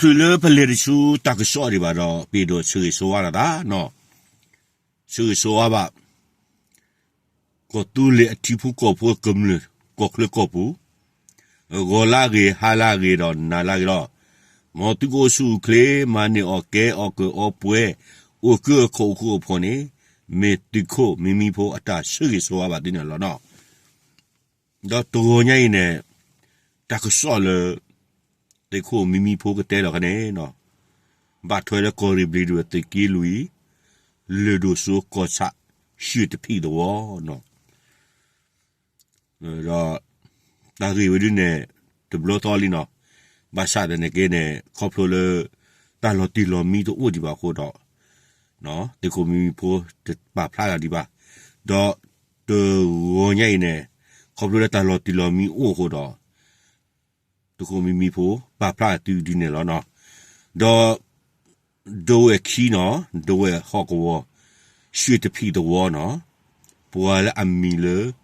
တုၤလၢပလဲၤတဆူတၢ်ကစီၣ်ဒံးဘၣ်ဒီး ပအဲၣ်ဒိးဆၢဂ့ၤဆၢဝါလိာ်သးနီၤ, ဆၢဂ့ၤဆၢဝါဘၣ် ကီၢ်သူလ့ၤအထံဖိကီၢ်ဖိကမျၢၢ် ကီၢ်ချၢကီၢ်ပူၤ, ဂီၤလၢဂ့ၤ ဟါလၢဂ့ၤဒီးနၤလၢဂ့ၤလီၤ. မ်သုကအိၣ်ဆူၣ်အိၣ်ချ့ မၤန့ၢ်အီၣ်ကဲအီၣ်ကၢၤအီပှဲၤ အိၣ်ကၢအခိၣ်အိၣ်ဃူအိၣ်ဖိးန့ၣ် မ့ၢ်သုးခိၣ်မံမံဖိအတၢ်ဆၢဂ့ၤဆၢဝါဘၣ်သုန့ၣ်လီၤနီၤ. ဒီးတဂီၤညါအံၤန့ၣ် တၢ်ကစီၣ်လၢ သုးခိၣ်မံမံဖိကတဲလီၤခါန့ၣ်နီၤ, ဘၣ်ထွဲလၢကီၢ်ရ့ၣ်ဘျံးဒဝဲၢ်သုးက့လွံၢ် လၢၢ်ဒိၣ်စိကီၢ်ဆၣ် ရွှေတဖီသဝီနီၤ. ဒီး တၢ်ဂ့ၢ်ဝဲဒၣ်န့ၣ် တဘျီသီလံနီၤ, ဘၣ်ဆၣ်သနာ်က့န့ၣ် ခီဖျိလၢ တၢ်လီၤတံၢ်လီၤမံတအိၣ်ဒံးဘၣ်အဃိဒီး သုးခိၣ်မံမံဖိတပာ်ဖျါလီၤဒံးဘၣ်, ဒီးတဂီၤညါအံၤန့ၣ် ခီဖျိလၢတၢ်လီၤတံၢ်လီၤမံအိၣ်အဃိဒီး သုးခိၣ်မံမံဖိ ပာ်ဖျါသုဒ်န့ၣ်လီၤနီၤ. ဒီး ဒဝဲၢ်ခံနီၤ, ဒဝဲၢ်ဟီၣ်ကဝီၤ ရွှေတဖီသဝီနီၤ, ပှၤလၢအမံၤလၢ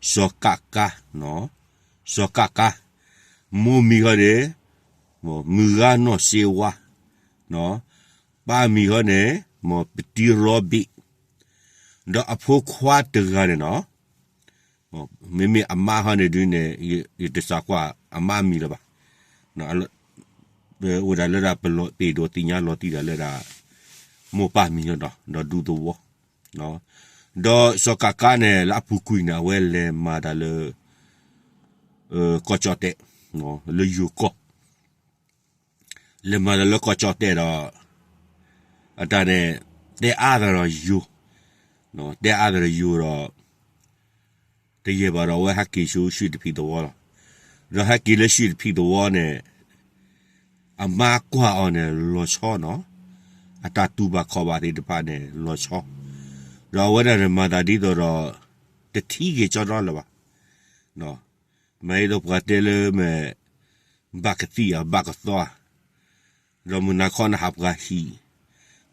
စီၤကးကါ, စီၤကးကါ, မိၢ်မံၤဃီန့ၣ် မုၢ်ဂၤနီၢ်စ့ဝါ, ပၢ်မံၤဃီန့ၣ် မပတံရီဘ့ၣ်, ဒီးအဖိခွါတဂၤန့ၣ်နီၤ မ့မ့ၢ်အမါဃီန့ၣ်ဒုန့ၣ် ယတစးကွၢ်အမါမံၤလၢၤဘၣ်. အိၣ်ဒၣ်လၢဒၣ်ပလီၤပ့ၢ်ဒိးသ့ၣ်ညါလီၤတံၢ်ဒၣ်လၢဒၣ် မိၢ်ပၢ်မံၤလီၤနီၤ, ဒီးဒူသဝီ, ဒီးစီၤကးကါန့ၣ် လၢအပူၤကွံာ်န့ၣ် အဝဲလဲၤမၤတၢ်လၢ ကီၢ်ကၠီၣ်တဲၣ်, လၢယိၤကီၢ် လဲၤမၤတၢ်လၢကီၢ်ကၠီၣ်တဲၣ်ဒီး အတၢ်န့ၣ် တဲအါသးဒီးယိၤ, တဲအါသးဒီးယိၤဒီး တယံာ်ဘၣ်ဒီးအဝဲဟဲက့ၤဆူရွှေတဖီသဝီလီၤ. ဒီးဟဲက့ၤလၢရွှေတဖီသဝီန့ၣ် အမါကွၢ်အီၤန့ၣ်လီၤဆီနီၤ, အတၢ်တူၢ်ဘၣ်ခီၣ်ဘၣ်သ့ၣ်တဖၣ်န့ၣ်လီၤဆီ, ဒီးအဝဲဒၣ်န့ၣ်မၤသးဒ်သိးဒီး တထံၣ်က့ၤကၠီဒီလၢၤဘၣ်. မ့ၢ်အဲၣ်ဒိးပှၤတဲလၢမ့ၢ် ဘၣ်ကသံၣ်ဧါ ဘၣ်ကသီဧါ, ဒီးမုၢ်နၤခီနဟးပှၤဟံၣ်,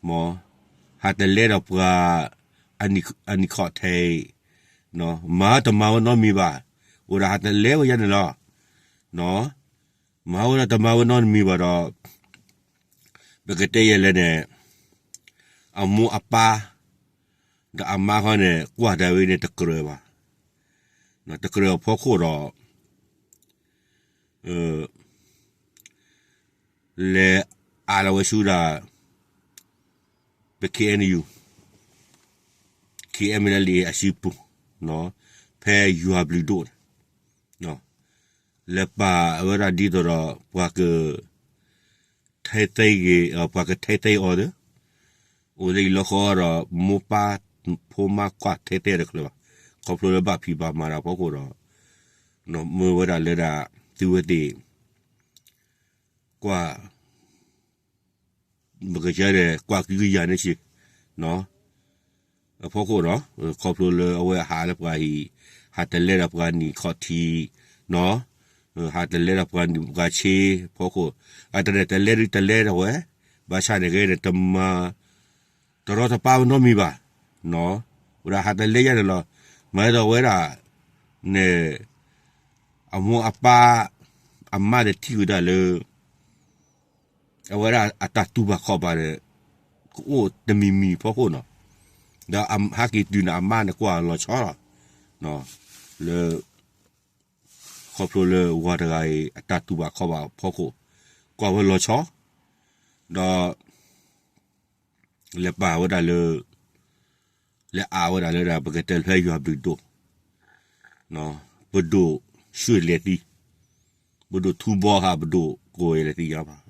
မ် ဟးတလဲဒီးပှၤ အနံၣ်ခီၣ်ထံး, မၤတမၤဝဲနီတမံၤဘၣ်, အိၣ်ဒၣ်ဟးတလဲဝဲယါန့ၣ်လီၤ. မၤဝဲဒီးတမၤဝဲနီတမံၤဘၣ်ဒီး ပကတဲယဲလဲၣ်န့ၣ် အမိၢ်အပၢ် ဒီးအမါဃီန့ၣ် ကွၢ်တၢ်ဝဲန့ၣ်တကြၢးဘၣ်, တကြၢးအဖီခိၣ်ဒီး လဲၤအါလီၤဝဲဆူဒၣ် ပ KNU KNLA အစုပူၤ, ဖဲယွၤဘျုးဒိၣ်န့ၣ် လဲၤပာ်ဝဲဒၣ်ဒ်သိးဒီး ပှၤက ထဲသ့ဂ့ၤ ပှၤကထဲသ့အီၤဒီး အိၣ်လၢအံၤလီၤဃီဒီး မိၢ်ပၢ်ဖိမါကွၢ်ထဲသ့တချုးဘၣ်, ခီဖျိလၢဘၣ်ဖံးဘၣ်မၤတၢ်ဖီခိၣ်ဒီး မၢဝဲဒၣ်လၢဒၣ် သုဝဲသ့ၣ် ကွၢ် ပကတဲဒီး ကွၢ်ကံကယၤန့ၣ်စ့ၢ် အဖီခိၣ်ဒီး ခီဖျိလၢအဝဲဟးလၢပှၤဟံၣ်, ဟးတလဲဒီးပှၤနံၣ်ခီၣ်ထံး, ဟးတလဲဒီးပှၤနံၣ်ပှၤဆ့ဖီခိၣ်, အတလဲၤတလဲဒုးတလဲဒီးဝဲ, ဘၣ်ဆၣ်န့ၣ်ဂ့ၤန့ၣ် တမၤ တရီတပါဝဲနီတမံၤဘၣ်, ဝဲဒၣ်ဟးတလဲယါန့ၣ်လီၤ. မၤဒီးဝဲဒၣ် န့ၣ် အမိၢ်အပၢ် အမါန့ၣ်ထံၣ်ဝဲဒၣ်လၢ အဝဲဒၣ်အတၢ်တူၢ်ဘၣ်ခီၣ်ဘၣ်န့ၣ် ကအိၣ်တမံၤမံၤဖီခိၣ်နီၤ, ဒီးဟဲက့ၤတုၤန့ၣ်အမါန့ၣ်ကွၢ်လီၤဆီလီၤ, လၢ ခီဖျိလၢဝၤတဂၤအံၤ အတၢ်တူၢ်ဘၣ်ခီၣ်ဘၣ်ဖီခိၣ် ကွၢ်ဝဲလီၤဆီ, ဒီး လဲၤပာ်ဝဲဒၣ်လၢ လဲၤအါဝဲဒၣ်လၢဒၣ် ပကတဲလၢဖဲယွၤဘျုးဒိၣ်, ပဒိၣ်ရွှ့ၣ်လဲၤသံ, ပဒိၣ်ထူဘီဟး ပဒိၣ်ကိးလဲၤသံညါဘၣ်,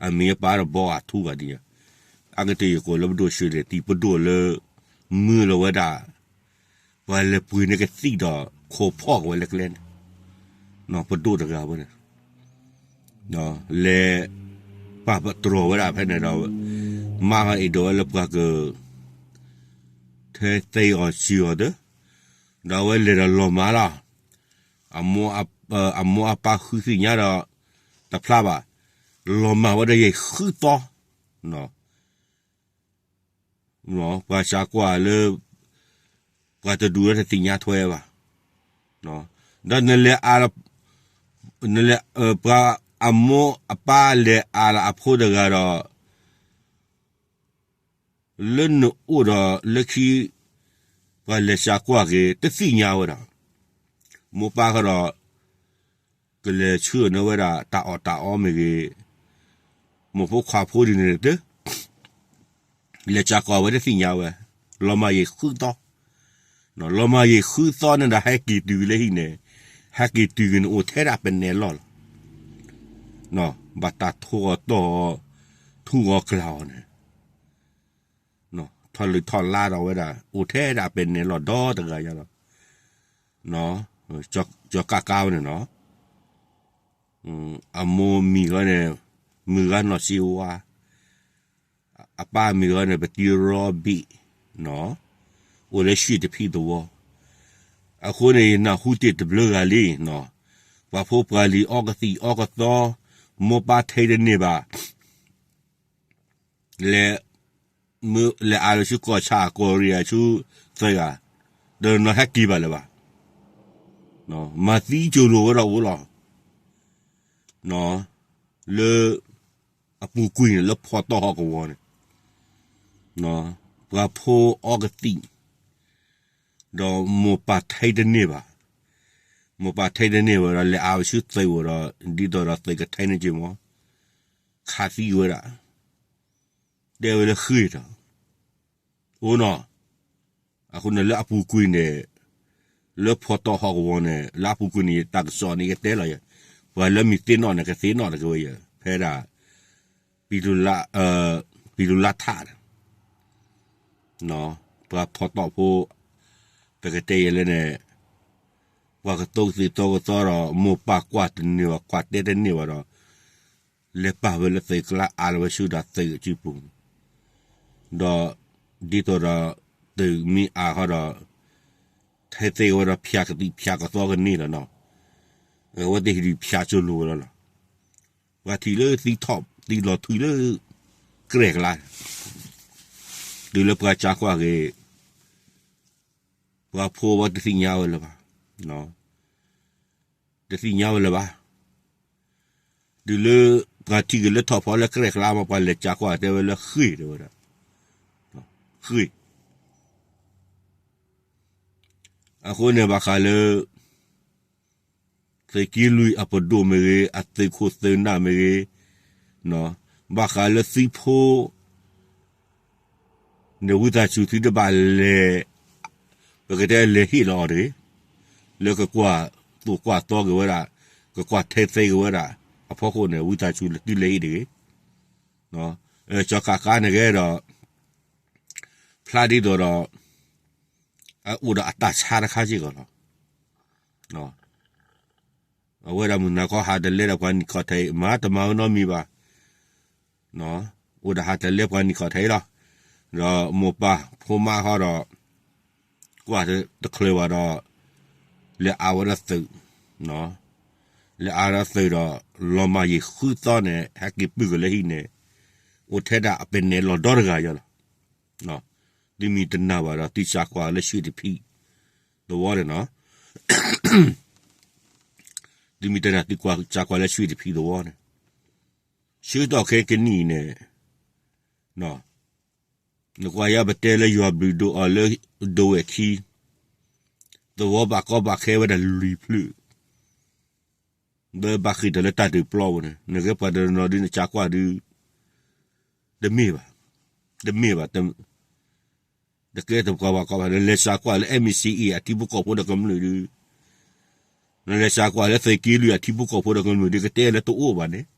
အမံၤအပၢ်ဒီးဘီအထူဘၣ်ဒံးညါ, အကတၢၢ်ယကိးလၢပဒိၣ်ရွှ့ၣ်လဲၤသံ ပဒိၣ်လၢ မၢလီၤဝဲဒၣ် ပှၤလဲၤပှ့ၤန့ၢ်ကသံၣ်ဒီး ခိးဖီၣ်က့ၤဝဲလၢကျဲန့ၣ်, ပဒိၣ်တဂၤဝဲန့ၣ် လဲၤ ပာ်ပတြီၤဝဲဒၣ်ဖဲန့ၣ်ဒီး မါဃီအဲၣ်ဒိးဝဲလၢပှၤက ထဲသ့အီၤစံၢ်အီၤသၢ, ဒီးအဝဲလဲၤဒီးလီၤမၢ်လီၤ, အမိၢ်အပၢ်ဃုသ့ၣ်ညါဒီး တဖျါဘၣ်, လီၤမၢ်ဝဲဒီးယဲၢ်ဃုသီ ပှၤစးကွၢ်လၢ ပှၤတဒူၣ်လၢတသ့ၣ်ညါထွဲဘၣ်, ဒီးနလဲၤအါ နလဲၤ ပှၤ အမိၢ်အပၢ်လဲၤအါလၢအဖိတဂၤဒီး လၢနအိၣ်ဒီးလၢခံ ပှၤလဲၤစါကွၢ်က့ၤ တသ့ၣ်ညါဝဲဒၣ်. မိၢ်ပၢ်ဃီဒီး ကလဲၤဆှၢနုာ်ဝဲဒၣ်တၢ်အီၣ်တၢ်အီမ့ၢ်ဂ့ၤ, မိၢ်ဖိခွါဖိဒ်န့ၣ်တ လဲၤစါကွၢ်ဝဲတသ့ၣ်ညါဝဲ, လီၤမၢ်ယံာ်ဃုသီ, လီၤမၢ်ယံာ်ဃုသီန့ၣ်ဒီး ဟဲက့ၤတုၤလၢဟံၣ်န့ၣ်, ဟဲက့ၤတုၤက့ၤန့ၣ် အိၣ်ထဲဒၣ်ပနဲလီၢ်လီၤ. ဘၣ်တၢ်ထိၣ်အီၤတီၢ်အီၤ, ထူအီၤကျၢ်အီၤန့ၣ်, ထီၣ်လုၢ်ထီၣ်လါဒီးဝဲဒၣ် အိၣ်ထဲဒၣ်ပနဲလီၢ်ဒီတဂၤညါလီၤ. ကၠီၤကးကါဝဲန့ၣ်နီၤ, အမိၢ်မံၤဂီၢ်န့ၣ် မုၢ်ဂၤနီၢ်စ့ဝါ, အပၢ်မံၤဂီၢ်န့ၣ် ပတံၤရီဘ့ၣ်, အိၣ်လၢရွှ့ၣ်တဖံးသဝီ. အဃိန့ၣ် ယနၢ်ဟူတ့ၢ်တဘျုးဂၤလံနီၤ, ပှၤဖိပှၤလံၤအီကသံၣ်အီကသီ, မိၢ်ပၢ်ထဲတန့ၢ်ဘၣ် လဲၤ, မ့ၢ်လဲၤအါလၢဆူကီၢ်ဆၣ်ကီၢ်ရ့ၣ်အဆူ သ့ၣ်ဂၤ, တနီၤဟဲက့ၤဘၣ်လၢၤဘၣ်. မၤသံကၠိၤလိၤဝဲဒီးအိၣ်လီၤ. လၢအပူၤကွံာ်န့ၣ် လၢဖီတီၢ်ဟီၣ်ကဝီၤန့ၣ်, ပှၤဖိအီကသံၣ်, ဒီးမိၢ်ပၢ်ထဲတန့ၢ်ဘၣ်, မိၢ်ပၢ်ထဲတန့ၢ်ဝဲဒီး လဲၤအါဝဲဆူသ့ၣ်အိၣ်ဒီး ဒ်သိးဒီးသ့ၣ်ကထဲန့ၢ်က့ၤမး, ခးသံဝဲဒၣ်, တဲဝဲလၢဃ့ၢ်ဒီး, အိၣ်နီၤ, အဃိန့ၣ်လၢအပူၤကွံာ်န့ၣ်, လၢဖီတီၢ်ဟီၣ်ကဝီၤန့ၣ် လၢအပူၤကွံာ်န့ၣ် ယတၢ်ကစီၣ်န့ၣ် ယကတဲလီၤယၤ, ပှၤလၢမ့ၢ်သ့ၣ်နီၣ်န့ၣ် ကသ့ၣ်နီၣ်တက့ၢ်ဝဲယၤ, ဖဲဒၣ် ပံလူလါ, ပံလူလါထးန့ၣ်, ပှၤဖီတီၢ်ဖိ, ပကတဲယဲလၢန့ၣ်, ပှၤကသိကသံၣ်သီကသီဒီး မိၢ်ပၢ်ကွၢ်တန့ၢ်ဘၣ် ကွၢ်တဲတန့ၢ်ဘၣ်ဒီး လဲၤပာ်ဝဲလၢသ့ၣ်ကျါအါလီၤဝဲဆူဒီးသ့ၣ်အစုပူၤ, ဒီးဒ်သိးဒီး သ့ၣ်မ့ၢ်အါဃီဒီး ထဲသ့ၣ်ဝဲဒီးဖၠးကသံၣ်ဖၠးကသီကန့ၢ်လီၤနီၤ, အဝဲသ့ၣ်ဟံးဒုးဖၠးကၠိၤလိၤဝဲလီၤလီၤ, ပှၤထံၣ်လၢသံထီၣ်သံလီၤထွံလၢ ကြဲၢ်ကျါ, တုၤလၢပှၤစါကွၢ်က့ၤ ပှၤဖိဝဲတသ့ၣ်ညါဝဲလၢၤဘၣ်, တသ့ၣ်ညါဝဲလၢၤဘၣ်, တုၤလၢပှၤထံၣ်က့ၤလၢထီၣ်ဖီလၢကြဲၢ်ကျါမး ပှၤလဲၤစါကွၢ်တဲဝဲလၢဃ့ၢ်တဲဝဲဒၣ်, ဃ့ၢ်, အဃိန့ၣ်ဘၣ်ဃးလၢ သုးက့လွံၢ်အပဒိၣ်မ့ၢ်ဂ့ၤ အသုးခိၣ်သုးနၢ်မ့ၢ်ဂ့ၤ, ဘၣ်ဃးလၢသုးဖိ န့ၣ် ဝံသးစူၤသုတဘၣ်လဲၤ, ပကတဲလဲၤဟ့ၣ်လီၤအီၤတဂ့ၤ, လၢကကွၢ်သိၣ်ကွၢ်သီက့ၤဝဲဒၣ်, ကကွၢ်ထဲသ့က့ၤဝဲဒၣ်, အဖီခိၣ်န့ၣ် ဝံသးစူၤသုလဲၤဟ့ၣ်တဂ့ၤ, ကၠီၤကးကါန့ၣ်ကဲဒီး ဖျါဒ်သိးဒီး အအိၣ်ဒီးအတၢ်ဆါတခါစ့ၢ်ကီးလီၤ. အဝဲဒၣ်မုၢ်နၤခီဟးတလဲဒီးပှၤနံၣ်ခီၣ်ထံး မၤတမၤဝဲနီတမံၤဘၣ်. အိၣ်ဒီးဟးတလဲပှၤနံၣ်ခီၣ်ထံးလီၤ. ဒီးမိၢ်ပၢ်ဖိမါဃီဒီး ကွၢ်တချုးဘၣ်ဒီး လဲၤအါဝဲဒၣ်သုး, လဲၤအါဒီးသုးဒီး လီၤမၢ်ယံာ်ဃုသီန့ၣ် ဟဲက့ၤပုၢ်က့ၤလၢဟံၣ်န့ၣ် အိၣ်ထဲဒၣ်အပနဲလီၤဒီတဂၤယၤလီၤ. သုမ့ၢ်တနာ်ဘၣ်ဒီး သုစါကွၢ်လၢရွှ့ၣ်တဖံးသဝီန့ၣ်နီၤ. သုမ့ၢ်တနာ်သုကွၢ်စါကွၢ်လၢရွှ့ၣ်တဖံးသဝီန့ၣ်, ဆၢကတီၢ်ခဲကနံၣ်အံၤန့ၣ်, နကွၢ်ယါပတဲလၢယွၤဘျုးဒိၣ်အီၤလၢဒိဝဲၢ်ခံ, သဝီဘၣ်ကီဘၣ်ခဲဝဲဒၣ်လွံၢ်ဖျၢၣ်, လၢဘၣ်ဃ့ၢ်ထီၣ်လၢတၢ်ဒုးပျီပူၤန့ၣ် နကဲပှၤတနီၤဒုးနစါကွၢ်ဒုး တမ့ၢ်ဘၣ်, တမ့ၢ်ဘၣ်, တကဲတပှၤဘၣ်ကီဘၣ် နလဲၤစါကွၢ်လၢ MCE အထံဖိကီၢ်ဖိဒီးကမျၢၢ်ဒုး, နလဲၤစါကွၢ်လၢသုးက့လွံၢ်အထံဖိကီၢ်ဖိဒီးကမျၢၢ်ဒုး ကတဲလၢတအိၣ်ဘၣ်န့ၣ်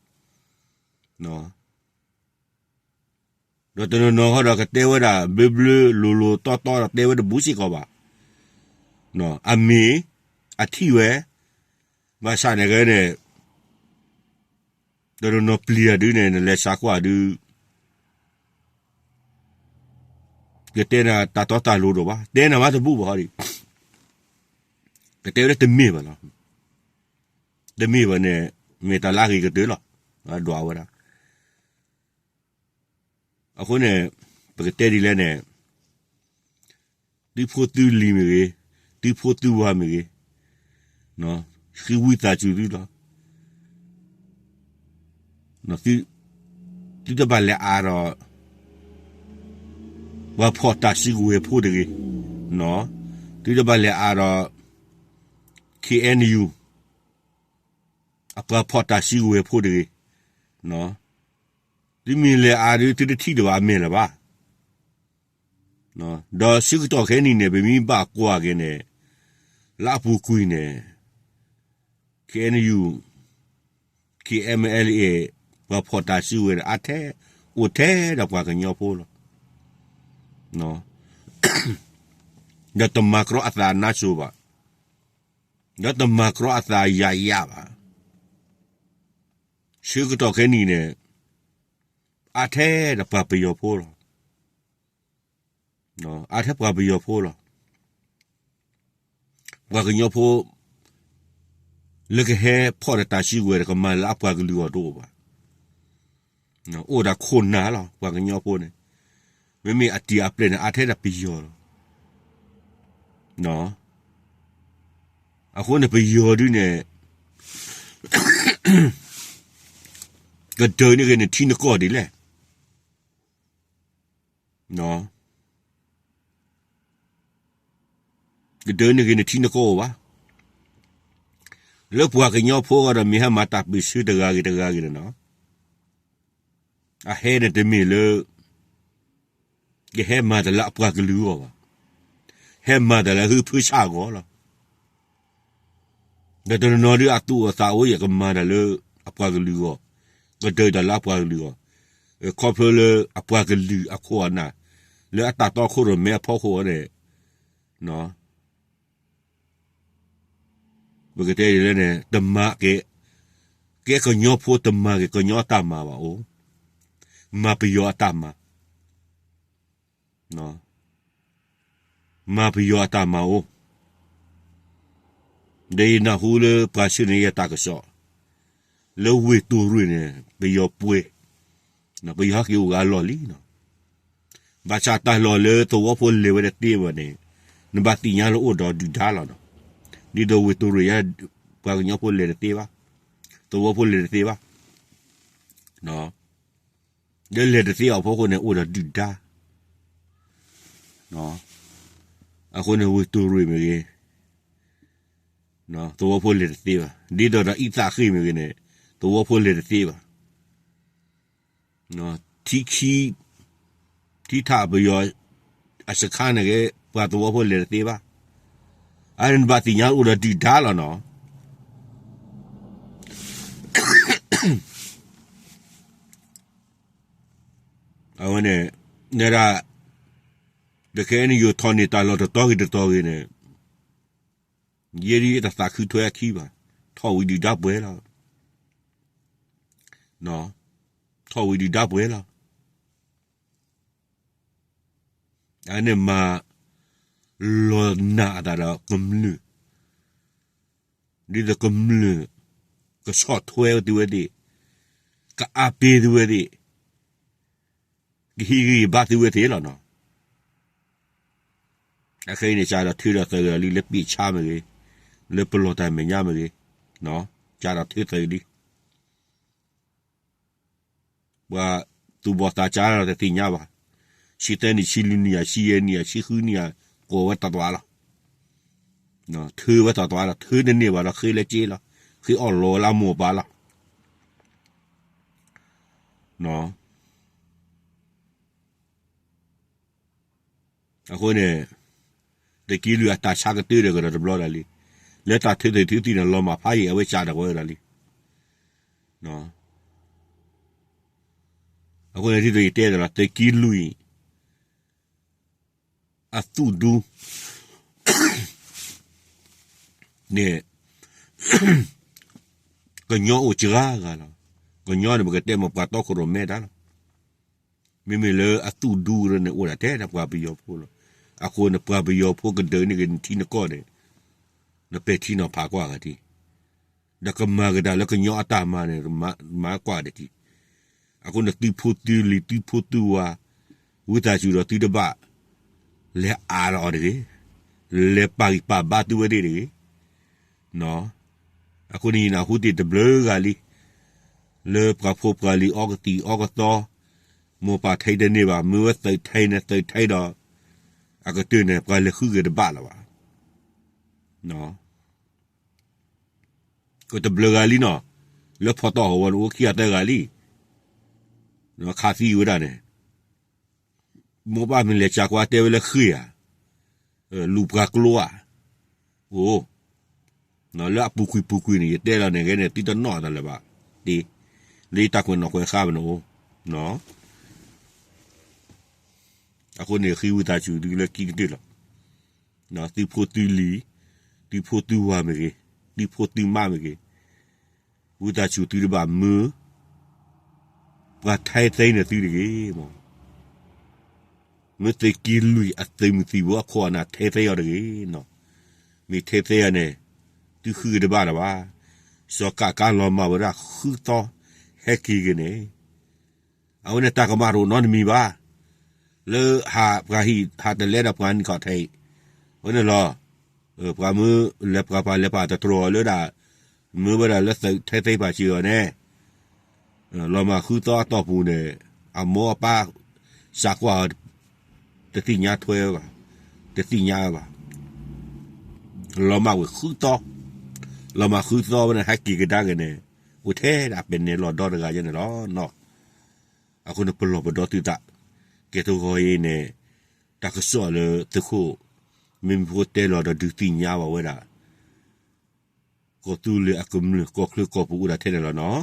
ဒီးတနီၤနီၤဃီဒီးကတဲဝဲဒၣ် ဘျၢဘျၢလိၤလိၤတီတီဒီးတဲဝဲတဘူးစ့ၢ်ကီးဘၣ်. အမ့ၢ်, အထံၣ်ဝဲ, ဘၣ်ဆၣ်န့ၣ်ကဲန့ၣ်, တနီၤနီၤပျံၤအဒုန့ၣ် နလဲၤစါကွၢ်ဒုး ကတဲနၤတၢ်တီတၢ်လိၤဒိၣ်ဘၣ်, တဲနၤမးတဘူးဘၣ်ဟီဒံး, ကတဲဝဲလၢတမ့ၢ်ဘၣ်လီၤ. တမ့ၢ်ဘၣ်န့ၣ် မ့ၢ်တၢ်လၢအဂ့ၤကတၢၢ်လီၤ. ဒွးဝဲဒၣ် အဃိန့ၣ် ပကတဲဒ်လဲၣ်န့ၣ်, သုဖိသုလံၤမ့ၢ်ဂ့ၤ, သုဖိသုဝၤမ့ၢ်ဂ့ၤ, ဃ့ဝံသးစူၤသုလီၤ. သု, သုတဘၣ်လဲၤအါဒီး ပှၤဖီၣ်တၢ်စုကဝဲၤဖိတဂ့ၤ, သုတဘၣ်လဲၤအါဒီး ခ့ၣ်အဲၣ်ယူၣ် အပှၤဖီၣ်တၢ်စုကဝဲၤဖိတဂ့ၤ, သုမ့ၢ်လဲၤအါဒီး သုတထံၣ်တဘၣ်အမဲာ်လၢၤဘၣ်. ဒီးဆၢကတီၢ်ခဲအံၤန့ၣ် ပမ့ၢ်ဘၣ်ကွၢ်က့ၤန့ၣ် လၢအပူၤကွံာ်န့ၣ် ခ့ၣ်အဲၣ်ယူၣ် ခ့ၣ်အဲၣ် ပှၤဖီၣ်တၢ်စုကဝဲၤန့ၣ် အါထဲ, အိၣ်ထဲဒီးပှၤကညီဖိလီၤ. ဒီးတမၤကြီအသးနါစိၤဘၣ်, ဒီးတမၤကြီအသးယၤယၤဘၣ်. ဆၢကတီၢ်ခဲအံၤန့ၣ် အါထဲဒီးပှၤပယီၤဖိလီၤ. အါထဲပှၤပယီၤဖိလီၤ. ပှၤကညီဖိ လၢကဟဲဖီၣ်ဒီးတၢ်စုကဝဲၤဒီး ကမၤလၢအပှၤကလုာ်အဂီၢ်တအိၣ်ဘၣ်. အိၣ်ဒၣ်ခိၣ်နၢ်လီၤ ပှၤကညီဖိန့ၣ်, မ့မ့ၢ်အတံၤအပျဲၢ်န့ၣ် အါထဲဒၣ်ပယီၤလီၤ. အဃိန့ၣ် ပယီၤဒုန့ၣ် ကဒုးန့ၢ်က့ၤနထံနကီၢ်ဒ်လဲၣ်. ကဒုးန့ၢ်က့ၤနထံနကီၢ်အိၣ်ဘၣ်. လၢပှၤကညီဖိအဂီၢ်ဒီး မ့ၢ်ဟဲမၤတၢ်ပၢၢ်ဆၢတဂၤဂ့ၤတဂၤဂ့ၤန့ၣ်နီၤ, အဟဲန့ၣ်တမ့ၢ်လၢ ကဟဲမၤတၢ်လၢအပှၤကလုာ်အဂီၢ်ဘၣ်. ဟဲမၤတၢ်လၢဟုဖၢဆၣ်အဂီၢ်လီၤ. ဒီးတနီၤနီၤဒုးအသူၣ်အိၣ်သးအိၣ် ယကမၤတၢ်လၢအပှၤကလုာ်အဂီၢ်, ကဒုးတၢ်လၢအပှၤကလုာ်အဂီၢ်, ခီဖျိလၢအပှၤကလုာ်အခိၣ်အနၢ်, လၢအတၢ်တီခိၣ်ရိၣ်မဲအဖီခိၣ်န့ၣ်, ပကတဲဒ်လဲၣ်န့ၣ် တမၤက့ၤ, ကဲကညီဖိတမၤက့ၤကညီအတၢ်မၤဘၣ်အိၣ်, မၤပယီၤအတၢ်မၤ မၤပယီၤအတၢ်မၤအိၣ်, ဒီးယနၢ်ဟူလၢပှၤဆှၢန့ၢ်ယၤတၢ်ကစီၣ်, လၢဝ့ၢ်တိၢ်ရ့ၣ်န့ၣ် ပယီၤပှဲၤ, ပယီၤဟဲက့ၤအိၣ်ဂၤလီၢ်လံနီၤ, ဘၣ်ဆၣ်တၢ်လီၢ်လၢသဝီဖိလဲၤဝဲတသ့ဘၣ်န့ၣ်, နဘၣ်သ့ၣ်ညါလၢအိၣ်ဒီးဒုၣ်ဒါလီၤနီၤ, ဒ်သိးဝ့ၢ်တိၢ်ရ့ၣ်ယါ, ပှၤကညီဖိလဲၤတသ့ဘၣ်, သဝီဖိလဲၤတသ့ဘၣ်, ဒီးလဲၤတသ့အီၤအဖီခိၣ်န့ၣ် အိၣ်ဒီးဒုၣ်ဒါ, အဃိန့ၣ်ဝ့ၢ်တိၢ်ရ့ၣ်မ့ၢ်ဂ့ၤ, သဝီဖိလဲၤတသ့ဘၣ်, ဒ်သိးဒီးအံသၣ်ဃ့ၢ်မ့ၢ်ဂ့ၤန့ၣ်, သဝီဖိလဲၤတသ့ဘၣ်, ထံခံ, ထံထၣ်ပယီၤ, အစခါန့ၣ်ဂ့ၤ ပှၤသဝီဖိလဲၤတသ့ဘၣ်, အန့ၣ်နဘၣ်သ့ၣ်ညါအိၣ်ဒီးဒုၣ်ဒါလီၤနီၤ. အဝဲန့ၣ်, နဲဒၣ်, တခဲအံၤန့ၣ် ယိၤထီၣ်န့ၢ်တၢ်လီၢ်တတီၤဂ့ၤတတီၤဂ့ၤန့ၣ်, ယဲဒၣ်တသးခုထွဲအခံဘၣ်, ထီၣ်ဝံၤဒုၣ်ဒါပှဲၤလီၤ, ထီၣ်ဝံၤဒုၣ်ဒါပှဲၤလီၤ. အန့ၣ်မၤလီၤနာ်အသးဒီးကမျၢၢ်, ဒ်သိးကမျၢၢ် ကဆီၣ်ထွဲသုဝဲသ့ၣ်, ကအါပ့ၤသုဝဲသ့ၣ်, ကဟ့ၣ်ဂံၢ်ဘါသုဝဲသ့ၣ်လီၤနီၤ. အခဲအံၤန့ၣ် စးထီၣ်ထုးထီၣ်သဂၢၢ်လံ လၢပ့ၢ်ဆါမ့ၢ်ဂ့ၤ, လၢပလီၢ်တၢ်မဲာ်ညါမ့ၢ်ဂ့ၤ, စးထီၣ်ထုးသဂၢၢ်လံ. ပှၤသူၣ်ဘီၣ်သးစၢ်တသ့ၣ်ညါဘၣ်. ဆံသၢနံၣ်, ဆံလွံၢ်နံၣ်ဧါ, ဆံယဲၢ်နံၣ်ဧါ, ဆံဃုနံၣ်ဧါ, ကိးဝဲတၢ်သွါလီၤ. ထုးဝဲတၢ်သွါလီၤ, ထုးတန့ၢ်ဘၣ်ဒီး ဃ့လၢက့လီၤ, ဃ့အီၣ်လီၤဝဲလၢအမိၢ်အပၢ်လီၤ. အဃိန့ၣ် သုးက့လွံၢ်အတၢ်ဆါကတၢၢ်ဒီးကဒီးတဘျီဒၣ်လံ. လၢတၢ်ထုးသ့ၣ်ထုးသံန့ၣ် လီၤမၢ်ဖးယံာ် အဝဲစးဒီးဝဲဒၣ်လံ. အဃိန့ၣ် ဒ်သိးယတဲဒီးလီၤ သုးက့လွံၢ် အသူၣ်ဒူ န့ၣ် ကညီအိၣ်စှၤဂၤလီၤ. ကညီန့ၣ် ပကတဲမ့ၢ်ပှၤတီခိၣ်ရိၣ်မဲတၢ်လီၤ. မ့မ့ၢ်လၢအသူၣ်ဒူန့ၣ် အိၣ်ဒၣ်ထဲဒၣ်ပှၤပယီၤဖိလီၤ. အဃိန့ၣ် ပှၤပယီၤဖိကဒုးန့ၢ်က့ၤနထံနကီၢ်န့ၣ် နပဲာ်ထံနီၤဖးကွၢ်ဂၤဒံး, ဒီးကမၤကဒါလၢကညီအတၢ်မၤန့ၣ် မၤကွၢ်ဒံးတံၢ်. အဃိန့ၣ် သုဖိသုလံၤ သုဖိသုဝၤ ဝံသးစူၤဒီးသုတဘၣ် လဲၤအါလီၤအီၤတဂ့ၤ, လဲၤပာ်ဂံၢ်ပာ်ဘါသုဝဲသ့ၣ်တဂ့ၤ. အဃိန့ၣ် ယနၢ်ဟူသ့ၣ်တဘျုးဂၤလံ. လၢပှၤဖိပှၤလံၤအီကသံၣ်အီကသီ, မိၢ်ပၢ်ထဲတန့ၢ်ဘၣ်, မ့ၢ်ဝဲသုးထဲန့ၣ် သုးထဲဒီး အကတၢၢ်န့ၣ် ပှၤလဲၤဃုက့ၤတဘၣ်လၢၤဘၣ်. ကတဘျုးဂၤလံနီၤ, လၢဖီတီၢ်ဟီဝဲန့ၣ် အိၣ်ခံဂၤသၢဂၤလံ, ခးသံဝဲဒၣ်န့ၣ် မိၢ်ပၢ်မ့ၢ်လဲၤစံးကွၢ်တဲဝဲလၢဃ့ဧါ, လူၤပှၤကျိဧါ, အိၣ်, လၢအပူၤကွံာ်ပူၤကွံာ်န့ၣ် ယတဲလီၤန့ၣ်ဂ့ၤန့ၣ် သုတနီၣ်တၢ်လၢၤဘၣ်, တ့, လၢယတၢ်ကွဲးနီၣ်ကွဲးဃါမ့ၢ်န့ၣ်အိၣ်, အဃိန့ၣ် ဃ့ဝံသးစူၤသုလၢခံကတၢၢ်လီၤ. သုဖိသုလံၤ, သုဖိသုဝၤမ့ၢ်ဂ့ၤ, သုဖိသုမါမ့ၢ်ဂ့ၤ, ဝံသးစူၤသုတဘၣ်မၢ ပှၤထဲသ့န့ၢ်သုတဂ့ၤမး. မ့ၢ်သုးက့လွံၢ်အသုးမုၢ်သံၣ်ဘိအခိၣ်အနၢ်ထဲသ့အီၤတဂ့ၤနီၤ. မ့ၢ်ထဲသ့အီၤန့ၣ် သုဃုက့ၤတဘၣ်လၢၤဘၣ်. စီၤကးကါလီၤမၢ်ဝဲဒၣ်ဃုသီ ဟဲက့ၤဂ့ၤန့ၣ် အဝဲန့ၣ်တၢ်ကမၣ်တအိၣ်နီတမံၤဘၣ်. လၢဟးပှၤဟံၣ်ဟးတလဲဒီးပှၤနံၣ်ခီၣ်ထံး, အဝဲန့ၣ်လီၤ. ပှၤမၢလဲၤပှၤပှၤလဲၤပှၤတတြီၤလၢဒၣ်, မၢဝဲဒၣ်လၢသုးထဲသ့ပာ်စၢၤအီၤန့ၣ်, လီၤမၢ်ဃုသီအတီၢ်ပူၤန့ၣ်, အမိၢ်အပၢ်စံးကွၢ်အီၤ တသ့ၣ်ညါထွဲဘၣ်, တသ့ၣ်ညါဘၣ်. လီၤမၢ်ဝဲဃုသီ, လီၤမၢ်ဃုသီဝဲန့ၣ် ဟဲက့ၤကဒါက့ၤန့ၣ်, အိၣ်ထဲဒၣ်ပဲာ်နဲၣ်လီၤဒီတဂၤယဲန့ၣ်လီၤ. အဃိန့ၣ် ပလီၢ်ပဒီသုသး, ကဲထီၣ်ဂီၤအံၤန့ၣ်, တၢ်ကစီၣ်လၢသုးခိၣ်, မ့မ့ၢ်ဖိတဲလီၤဒီးဒုးသ့ၣ်ညါဘၣ်ဝဲဒၣ် ကီၢ်သူလ့ၤအကမျၢၢ် ကီၢ်ချၢကီၢ်ပူၤအိၣ်ဒၣ်ထဲန့ၣ်လီၤနီၤ.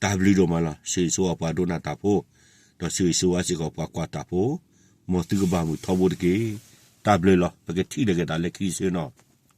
တၢ်ဘျုးဒိၣ်မးလီၤ. ဆၢဂ့ၤဆၢဝါပှၤဒိကနၣ်တၢ်ဖိ, ဒီးဆၢဂ့ၤဆၢဝါစ့ၢ်ကီးပှၤကွၢ်တၢ်ဖိ, မ်သုကဘၣ်မုာ်ထီဘိတက့ၢ်. တၢ်ဘျုးလီၤ. ပကထံၣ်လိာ်က့ၤသးလၢခံဆၢနီၤ.